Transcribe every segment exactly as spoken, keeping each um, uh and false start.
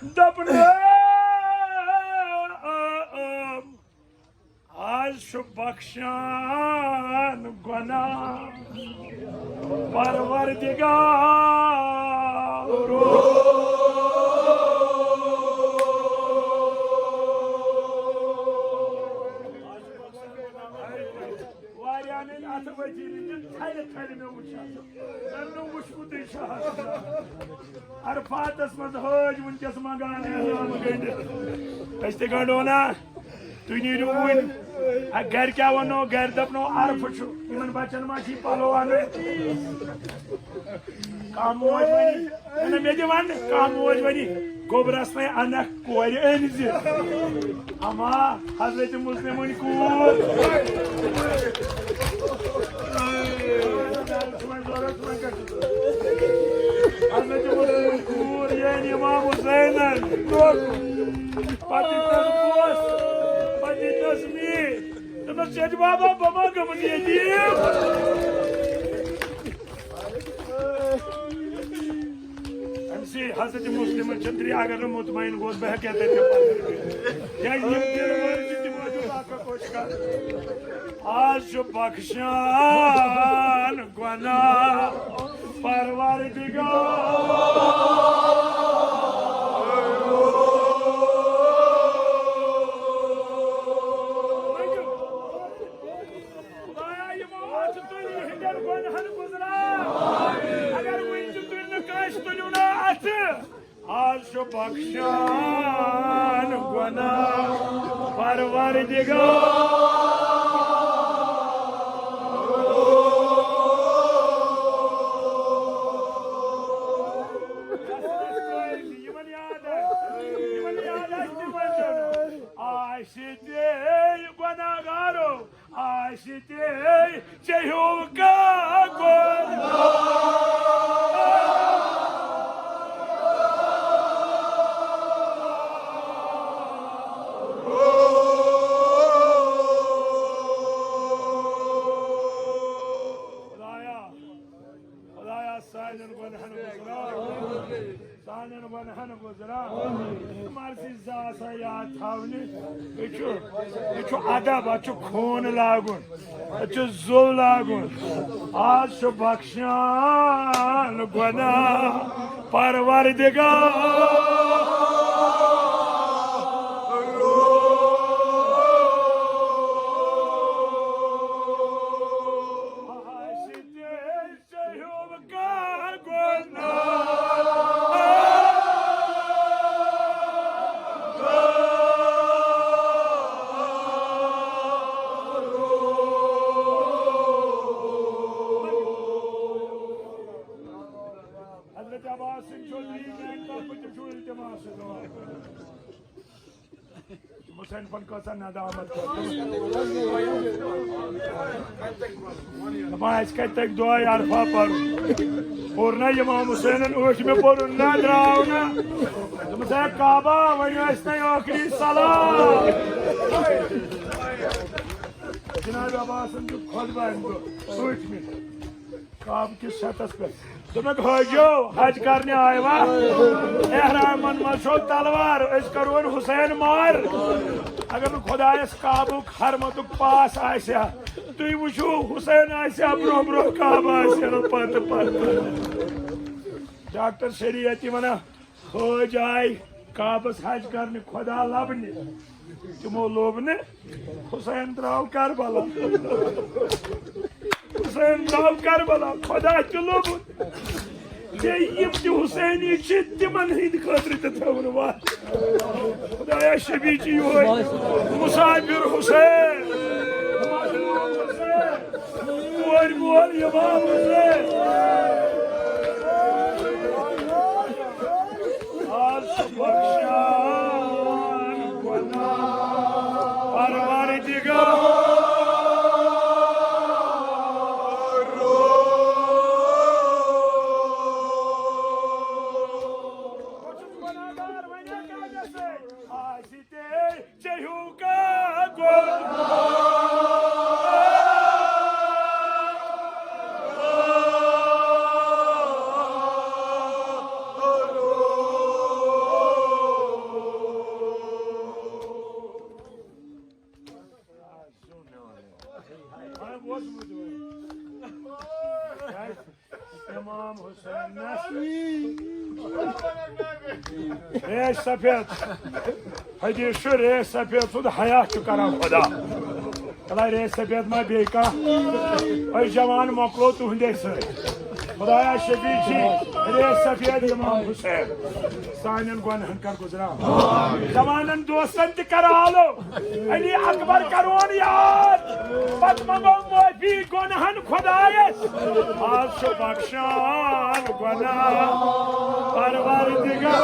دپنہٕ، آز چھُ بخشان گۄناہ پروردگار۔ واریاہن ہٕنٛدۍ اَتھٕ ؤتھۍ نہٕ تِم تھلہِ تھلہِ مےٚ وٕچھان۔ مےٚ نہٕ وٕچھمُتٕے چھُ آسان۔ عرفاتس منٛز حٲج وٕنکیٚس منٛگان احرام گٔنڈِتھ۔ أسۍ تہِ گنڈو نا۔ تُہۍ نیٖرِو وٕنۍ۔ اَ، گرِ کیٛاہ وَنو؟ گرِ دَپنو عرفہٕ چھُ۔ یِمن بچن ما چھِ پَلو اَنٕنۍ؟ کانٛہہ موج وَنہِ، نہ، مےٚ تہِ وَن، کانٛہہ موج وَنہِ، گوٚبرَس نے اَنَکھ کورِ أنۍ زِ۔ اما حضرت مسلمٕنۍ کوٗر۔ حضرت مسلمٕنۍ کوٗر، یعنی امام حسینن۔ پتہٕ دِتنس بوس، پتہٕ دِتنس میٖٹھۍ۔ دوٚپنس، "چچ بابا، بہٕ ما گٔمٕژ یتیٖم؟" أمۍ سٕے حضرت مسلمن چھِ ترٛےٚ، اگر نہٕ مطمئن گوس، بہٕ ہٮ۪کہٕ یتھ تہِ پتہٕ کٔرِتھ۔ کیٛازِ یِم تہِ وٲلۍ چھِ، تِم ٲسۍ نہٕ پتہٕ کوٗشِش کران۔ آز چھُ بخشان گۄناہ پروردگار۔ خدایا، یِمو اَتھٕ تُلۍ یِہٕنٛدٮ۪ن گۄناہن گُزران۔ اگر وٕنہِ تہِ تُلۍ نہٕ کٲنٛسہِ، تُلِو نا اَتھٕ۔ آز چھُ بخشان گۄناہ پروردگار۔ یِمن یاد آسہِ، یِمن یاد آسہِ، تِمن چھُ آسہِ تہِ گۄناہ گارو۔ آسہِ تے ژےٚ ہیوٗ کانٛہہ گۄناہ۔ خدایا، خدایا، سانٮ۪ن گۄناہن گُزراو۔ سانٮ۪ن گۄناہن گُزران۔ مرضی زٕ آسان یاد تھاونہِ۔ یہِ چھُ، یہِ چھُ ادب، اتھ چھُ خوٗن لاگُن، اتھ چھُ زُو لاگُن۔ آز چھُ بخشان گۄناہ پروردگار۔ آسہِ تے ژےٚ ہیوٗ کانٛہہ گۄناہ۔ حضرت عباس سنگھ چودھری میانہِ طرفہٕ تہِ چھُ التماس۔ حسین پن کۭژاہ ندامت کٔر۔ دپان، اَسہِ کتہِ تگہِ دۄہے عرفہ پرُن؟ پوٚر نہ امام حسینن ٲٹھمہِ پوٚرُن نہ، درٛاو نہ۔ دوٚپمس، ہے کعبہ، وۄنۍ ٲسۍ نَے ٲخری سلام۔ جناب عباسن دیُت خطبہ امہِ دۄہ ٲٹھمہِ۔ کعبہٕ کِس چھتس پٮ۪ٹھ۔ دوٚپُکھ، حٲجیو، حج کرنہِ آیوا؟ احرامن منٛز چھو تلوار، أسۍ کرون حسین مار۔ اگر نہٕ خدایس کعبُک حرمتُک پاس آسہِ ہا، تُہۍ وٕچھِو، حسین آسہِ ہا برونٛہہ برونٛہہ، کعبہٕ آسہِ ہا پتہٕ پتہٕ۔ ڈاکٹر شریعتی ونان، حٲج آے کعبس حج کرنہِ خدا لبنہِ، تِمو لوٚب نہٕ۔ حسین درٛاو کربلا۔ حسین درٛاو کربلا۔ خدا تہِ لوٚبُن۔ ژےٚ یِم تہِ حسینی چھِ، تِمن ہٕنٛدِ خٲطرٕ تہِ تھٲوٕن وَتھ۔ خدایا، شبی چھِ یِہوٚے مسافر حسین، مظلوم حسین، کورِ مول امام حسین۔ آز چھُ بخشان گۄناہ پروردگار۔ بہٕ چھُس گۄناہگار، وۄنۍ کیٛاہ گژھِ؟ آسہِ تے ژےٚ ہیوٗ کانٛہہ گۄناہ۔ ریش سفید۔ حدیث چھُ، ریش سفید سُنٛد حیا چھُ کران خدا۔ کلہٕ ریش سفید ما بیٚیہِ کانٛہہ؟ أسۍ جوان مۄکلو تُہنٛدے سۭتۍ۔ خدایا شفیع چھِ ریش سفید امام حسین۔ سانٮ۪ن گۄنہن کر گُزران۔ جوانن دوستن تہِ کر آلو۔ علی اکبر کرون یاد۔ پتہٕ منگو معٲفی گۄنہن خدایس۔ آز چھُ بخشان گۄناہ پروردگار۔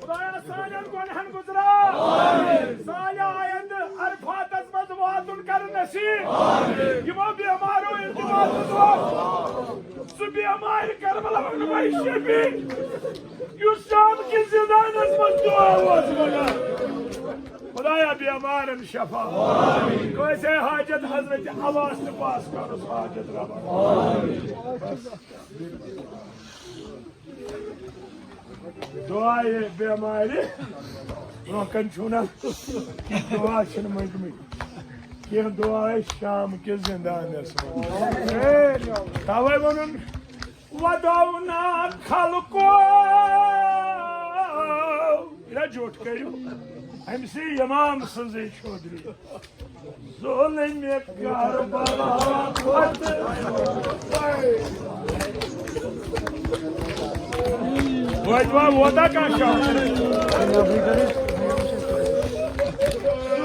خدایا سانٮ۪ن گۄنہن گُزرا۔ سانہِ آیندٕ عرفاتس منٛز واتُن کر نصیب۔ یِمو بیمارو التماس دُعا۔ سُہ بیمارِ کربلا ہُنٛد وحشی بی، یُس شام کِس زندانس منٛز دُعا اوس منگان۔ خدایا بیمارن شفا۔ کٲنٛسہِ حاجت حضرت عباس تہِ پاس کرُس حاجت روا۔ دعایہِ بیمارِ برونٛہہ کنہِ چھُو نہ دعا چھِنہٕ مٔنٛگمٕتۍ۔ کینٛہہ دعا ٲسۍ شام کِس زندانس منٛز۔ توے ووٚنُن، ودعونا خلقو۔ یہِ زیوٗٹھ کٔرِو أمۍ سٕے امام سٕنٛزٕے شودری۔ ظلم کربلا کھۄتہٕ۔ وۄنۍ وۄنۍ ووتا کانٛہہ شخص؟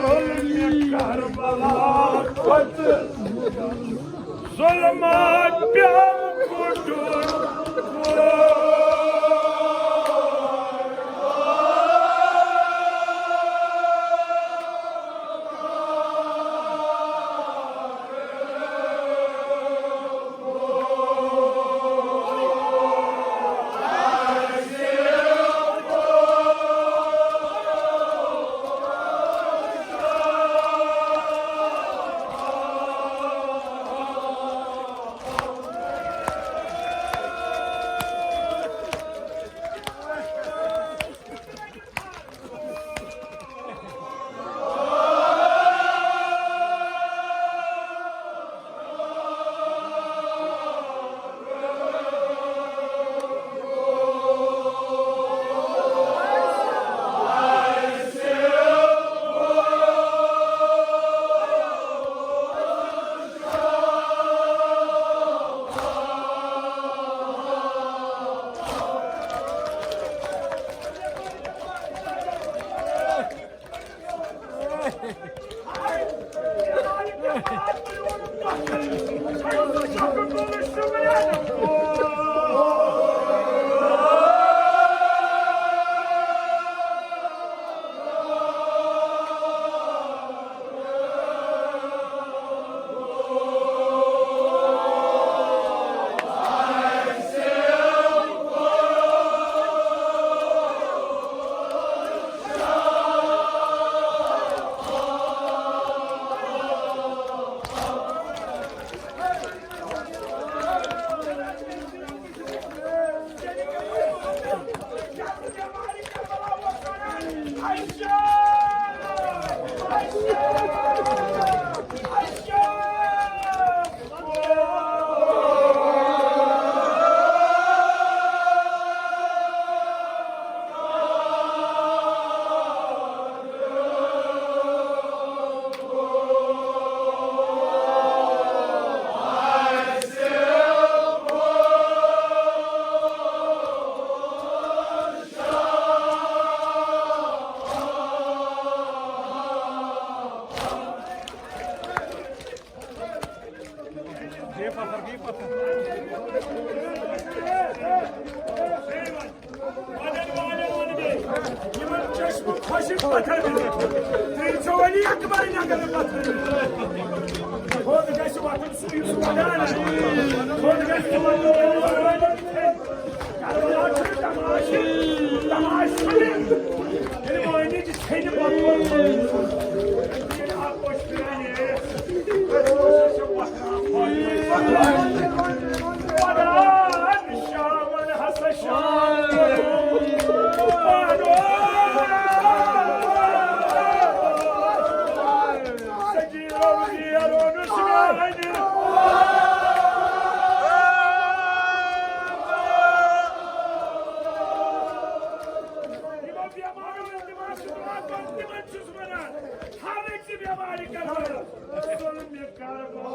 ظلم کربلا کھۄتہٕ۔ ظلمات پیوٚو کُٹُن۔ یِمن چشمہٕ خۄشٕک پتھر۔ تیٚلہِ چھُ ولی اکبر نگر پتھر۔ تھوٚد گژھِ وۄتھُن سُہ یُس ودان آسہِ۔ تھوٚد گژھِ تِمن لوٗکن وَنُن، کربلا چھُ تماشہٕ، تماشہٕ چھُنہٕ۔ ییٚلہِ مٲنی تہِ ہیٚنہِ پتہٕ پتہٕ ییٚلہِ اکھ اوس پھِران یہِ، أسۍ اوس اَسہِ وۄتھان پتہٕ پتہٕ۔ پتہٕ شامن ہسا شام۔ پانہٕ سجیٖرو زیرو نہٕ سُہ میانہِ۔ یِمو بٮ۪مارو ییٚلہِ تِمن چھُس واتان، تِمن چھُس وَنان، ہر أکۍ سٕنٛدِ بٮ۪مارِ کَرٕ بہٕ ظُلمِ کَرٕ بہٕ۔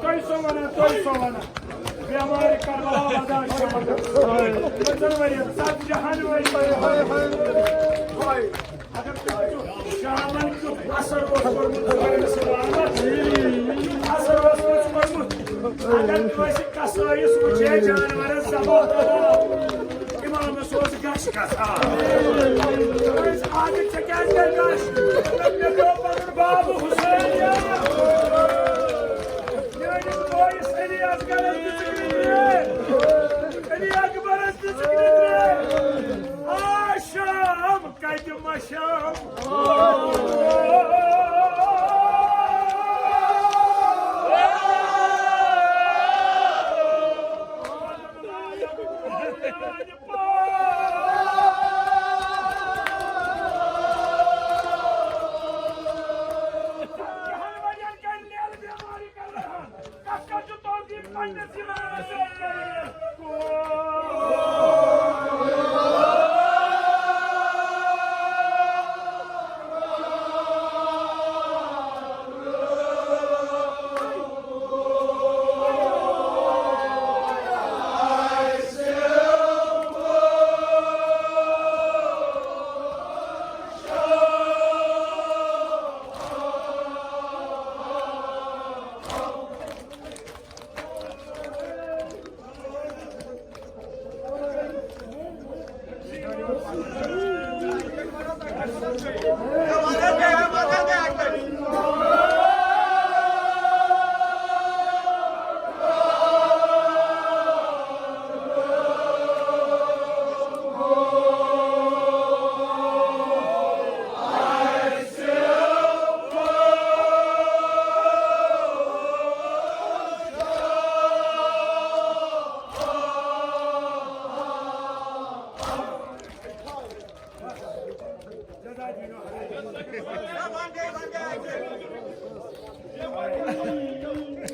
تۄہہِ چھُسو وَنان، تۄہہِ چھُسو وَنان، بٮ۪مارِ کربلا وَدان چھِ یِمَن ژۄن ؤرِین، ژتجی ہَن ؤرِین۔ اگر تۄہہِ شامن کیُتھ اثر اوس کوٚرمُت، اثر اوس کوٚرمُت، اگر کٲنٛسہِ قصٲیِس وٕچھے جانورس ذبح کران، امامس اوس غش گژھان۔ دپان، "آز ژےٚ کیازِ گٔے غش؟" مےٚ پیوٚو پنُن بابہٕ حسین یاد۔ میٲنِس بٲیِس علی اصغرس دِژٕکھ نہٕ ترٛیش، علی اکبرس دِژٕکھ نہٕ ترٛیش۔ آ شام کتہِ مشام۔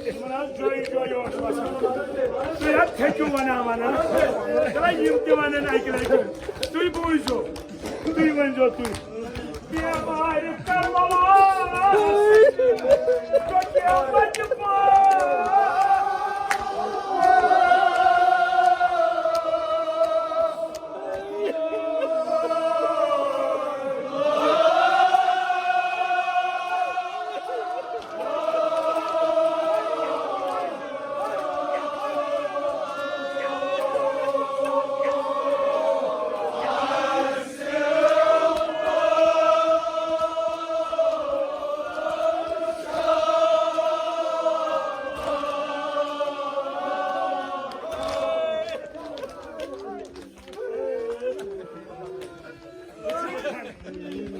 یِمن حظ جویہِ جویہِ اوس وَسان۔ تُہۍ حظ تھٔکِو وَنان وَنان۔ تَلہ یِم تہِ وَنَن اَکہِ لَٹہِ۔ تُہۍ بوٗزِو۔ تُہۍ ؤنۍزیو تُہۍ۔ بٮ۪مارِ کربلا، قیامت پاس۔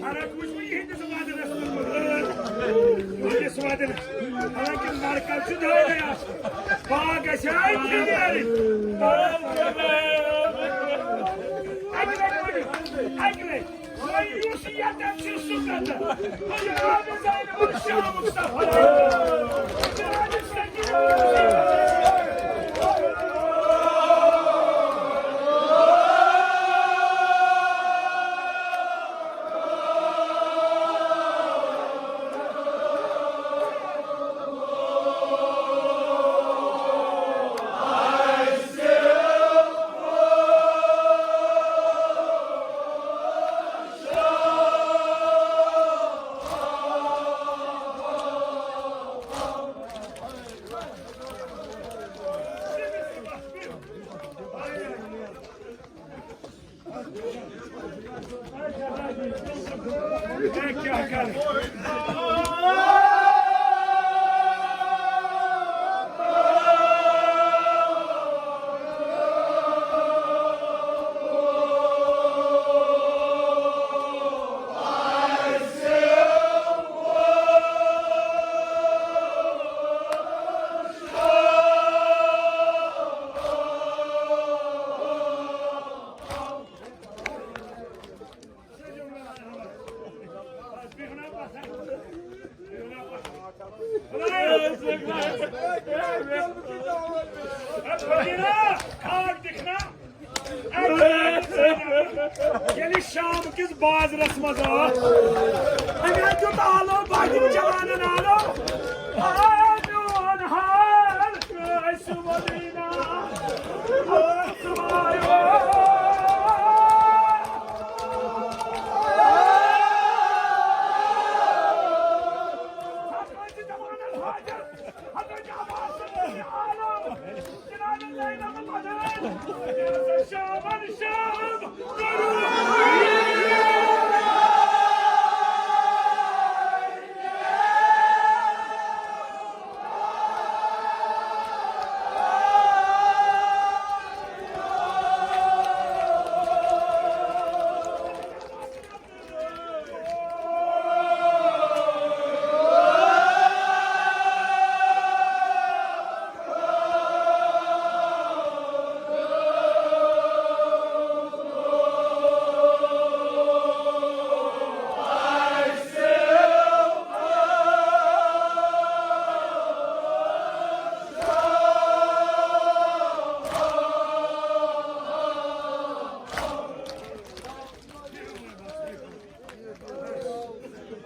فرق وٕچھ مےٚ یِہِنٛدِس وَدنَس منٛز۔ یِہِنٛدِس وَدنَس۔ حالانکہِ مرکز چھُ دٲرے آسان۔ باغ گژھِ ہا اَتہِ نیرٕنۍ۔ اَکہِ لَٹہِ ؤنِو، اَکہِ لَٹہِ۔ وۄنۍ یُس ییٚتٮ۪تھ چھُ سُہ کَتٮ۪تھ؟ وۄنۍ آو مےٚ زینبَس شامُک سفر۔ کیٛاہ کرٕ؟ ییٚلہِ شام کِس بازرس منٛز آو، أمۍ دیُت آلو باقین جوانن آلو۔ آ، میون حال کٲنٛسہِ ووٚنُے نہ۔ آ، سُہ آیو۔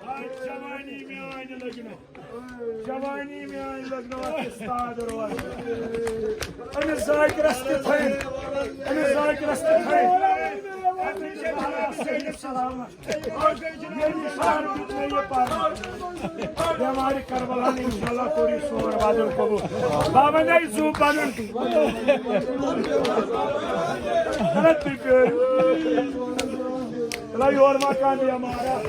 آے جوانی میٛانہِ لگہِ نہٕ، جوانی میٛانہِ لگہِ نہٕ اَتھ استاد روزِ۔ أمِس ذاکرس تہِ تھٲیِن، أمِس ذاکرس تہِ تھٲیِن۔ سلامت۔ ییٚمہِ ساتہٕ دیُت مےٚ یہِ پَرنہٕ۔ بٮ۪مارِ کربلا نے انشاءاللہ کوٚر یہِ سون وعدٕ قبوٗل۔ بابا نے زُو پَنُن۔ غلط تُہۍ پیٲرِو۔ نہ، یور ما کانٛہہ بٮ۪مار۔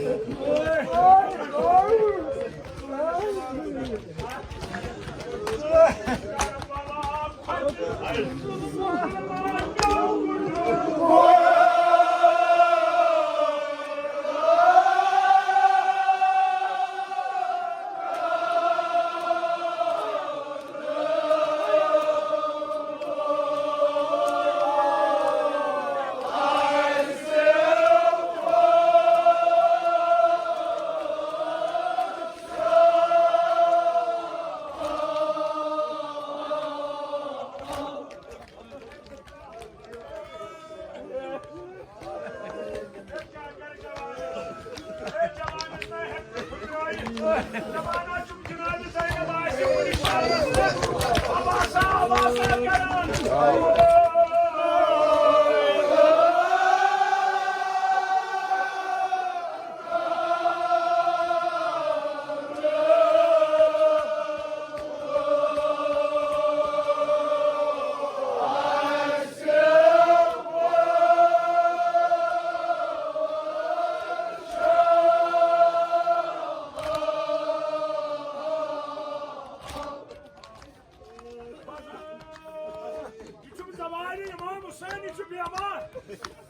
یہِ چھُم زمانہِ امام حسین، یہِ چھُ بیمار۔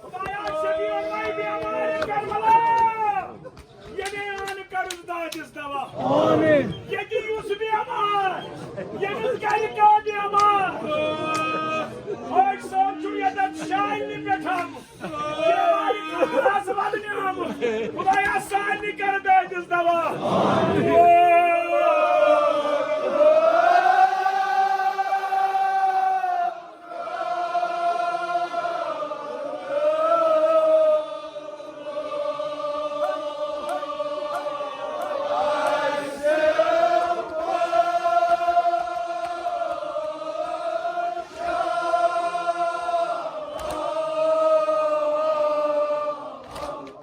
خدایا، شفیع اللہ بیمار کربلا۔ ییٚمے آن کرُن دادِس دوا۔ آمین۔ ییٚتہِ یُس بیمار، ییٚمِس گرِ کانٛہہ بیمار۔ حٲج صٲب چھُ ییٚتٮ۪تھ شاینہِ پٮ۪ٹھ آمُت۔ بیمارِ خٲطرٕ آز ودنہِ آمُت۔ خدایا، سارنٕے کر دٲدِس دوا۔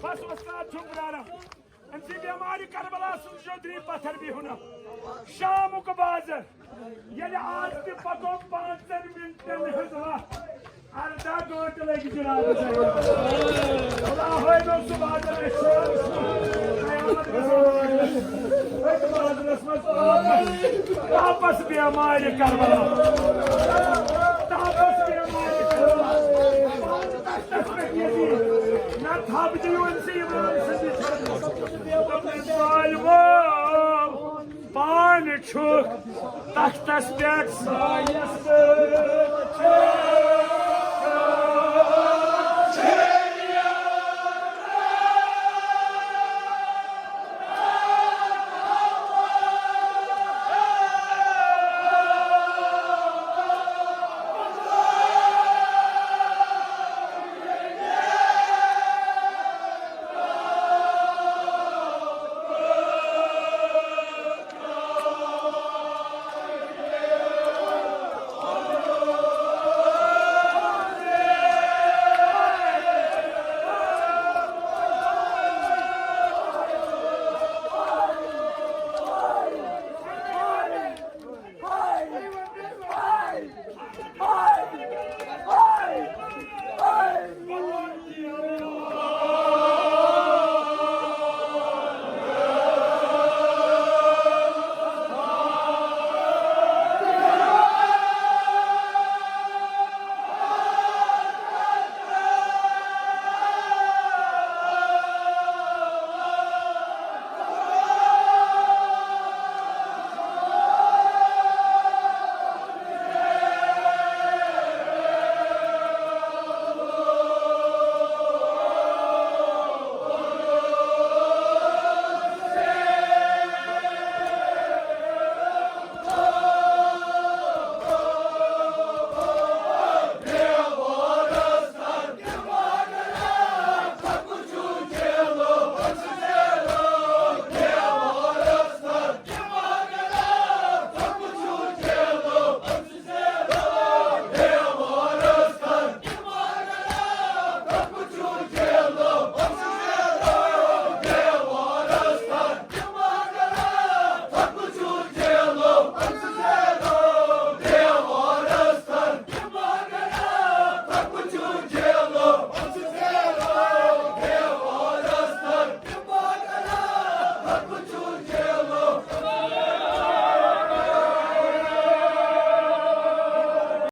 بس وۄستاد چھُم پرٛاران۔ أمۍ سٕے بٮ۪مارِ کربلا سٕنٛز چھو درٛے پتھر بِہُن۔ شامُک بازر۔ ییٚلہِ آز تہِ پکو پانٛژن منٹن ہٕنٛز وتھ۔ ارداہ گٲنٛٹہٕ لٔگۍ جنابس۔ خداے نوٚو سُہ بازر، أسۍ چھِ قیامت گژھان۔ أتھۍ بازرس منٛز تاپس، تاپس بیمارِ کربلا۔ تاپس بیمارِ کربلا۔ نہ تھپھ دِیِو أمۍ سٕے عمران سٕنٛدِ۔ ظالمو، پانہٕ چھُکھ تختس پٮ۪ٹھ سایس۔